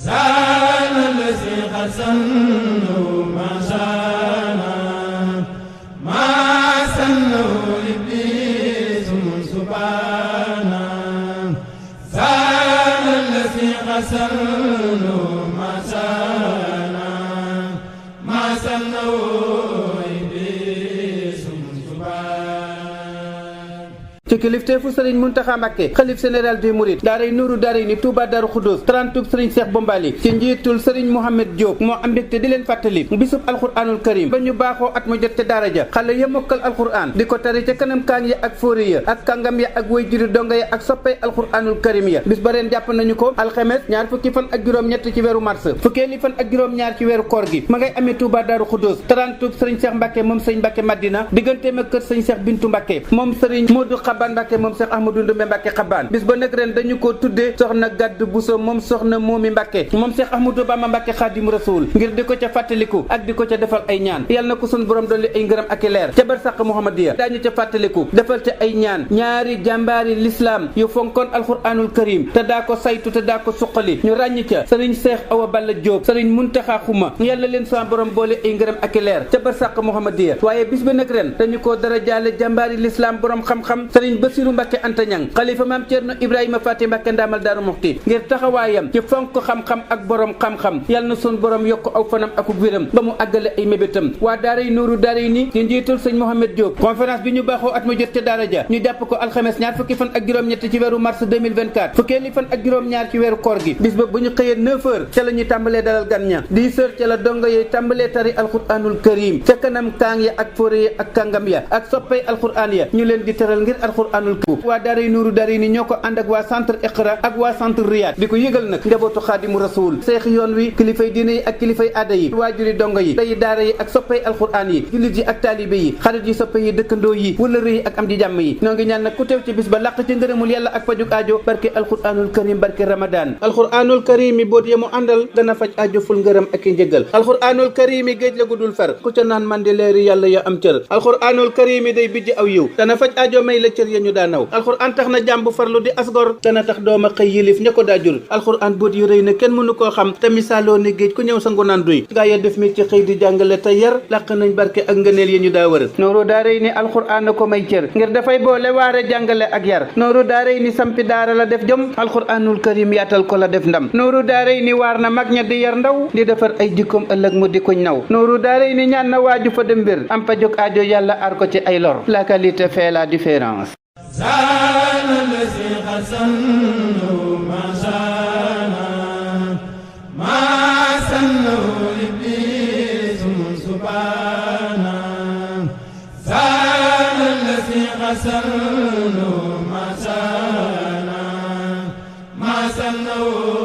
زال الذي خسنه ما شانا ما سنه إبليس سبحانا زال الذي خسنه ما شانا ما سنه ci kilifteefu Serigne Mountakha Mbacké xalif général des Mourides daaray Nuuru daaray ni Touba Darou Khoudoss 30 Serigne Cheikh Bombali ci njiitul Serigne Mohamed Diop moo am mbégte di leen fàttali bisub alxuraanul karim ba ñu baaxoo at mu jot ca daara ja xale ya mokkal alxuraan di ko tari ca kanam kaan ya ak fóori ya ak kàngam ya ak way juri donga ya ak soppay alxuraanul karim ya bis ba ren jàpp nañu ko alxemes ñaar fukki fan ak juróom-ñett ci weeru mars fukkeeli fan ak juróom-ñaar ci weeru koor gi ma ngay amee Touba Darou Khoudoss 30 Serigne Cheikh Mbacké moom Serigne Mbacké Madina digganteem ak kër Serigne Cheikh Bintou Mbacké moom Serigne Modou Xaban Mbacké moom Cheikh Ahmadou Ndoumbe Mbacké Xabaan bis ba nag ren dañu ko tuddee soxna Gaddu Bousso moom soxna Moomi Mbacké moom Cheikh Ahmadou Bamba Mbacké Xaadimu Rasuul ngir di ko ca fàttaliku ak di ko ca defal ay ñaan yàlla na ko sun borom dolli ay ngërëm ak i leer ca barsàq Muhammadiya daañu ca fàttaliku defal ca ay ñaan ñaari jàmbaari l'islam yu fonkoon alxuraanul karim te daa ko saytu te daa ko suqali ñu ràññ ca Serigne Cheikh Awa Balla Diop Serigne Muntaxa Xuma yàlla leen sa borom boole ay ngërëm ak i leer ca barsàq Muhammadiya waaye bis ba nag ren dañu ko dara jaale jàmbaari l'islam borom xam-xam Serigne Bassirou Mbacké Anta Ñang xalifa maam Cerno Ibrahima Faty Mbacké ndaamal Daaru Muxti ngir taxawaayam ci fonk xam-xam ak borom xam-xam yàlla na sun borom yokk aw fanam ak wéram ba mu àggale ay mébétam waa daaray Nuuru daaray ni ci njiitul sëñ Mohamed Diop conférence bi ñu baaxoo at mu jot ca daara ja ñu jàpp ko alxames ñaar fukki fan ak juróom-ñett ci weeru mars 2024 fukkeeli fan ak juróom-ñaar ci weeru koor gi bis ba bu ñu xëyee 9h ca la ñuy tàmbalee dalal gan ña 10h ca la donga yooyu tàmbalee tari alquranul karim ca kanam kaang ya ak fóore ya ak kàngam ya ak soppay alquran ya ñu leen di tëral ngir alquranul karim waa daaray Nuuru daaray ni ñoo ko ànd ak waa centre Iqra ak waa centre Riyad di ko yëgal nag njabootu Xaadimu Rasuul seex yoon wi kilifay diine yi ak kilifay aada yi waajuri dongo yi day daara yi ak soppay alquran yi jullit yi ak taalibe yi xarit yi soppe yi dëkkandoo yi wëllëre yi ak am di jàmm yi ñoo ngi ñaan nag ku teew ci bis ba làq ci ngërëmul yàlla ak pajuk aajo barke alquranul karim barke ramadan alquranul karim yi boot yemu àndal dana faj aajo ful ngërëm ak i njëgal alquranul karim yi géej la gudul fer ku ca naan man di leeri yàlla ya am cër alquranul karim yi day bijj aw yiw dana faj aajo may la cër ya ñu daanaw alquran tax na jàmm bu farlu di asgor dana tax dooma xëy yilif ña ko daajul alquran boot yu rëy na kenn mënu koo xam te misaaloo ne géej ku ñëw sa ngu naan duy gaa ya def mi ci xëy di jàngale te yar làq nañ barke ak ngëneel yi ñu daa wër Nuuru daaray ni alquran na ko may cër ngir dafay boole waare jàngale ak yar Nuuru daaray ni sampi daara la def jom alquranul karim yaatal ko la def ndam Nuuru daaray ni waar na mag ña di yar ndaw di defar ay jikkoom ëllëg mu di kuñ naw Nuuru daaray ni ñaan na waaju fa dem mbir am pa jóg aajo yàlla aar ko ci ay lor la qualité fait la différence سنو ما سانا ما سنو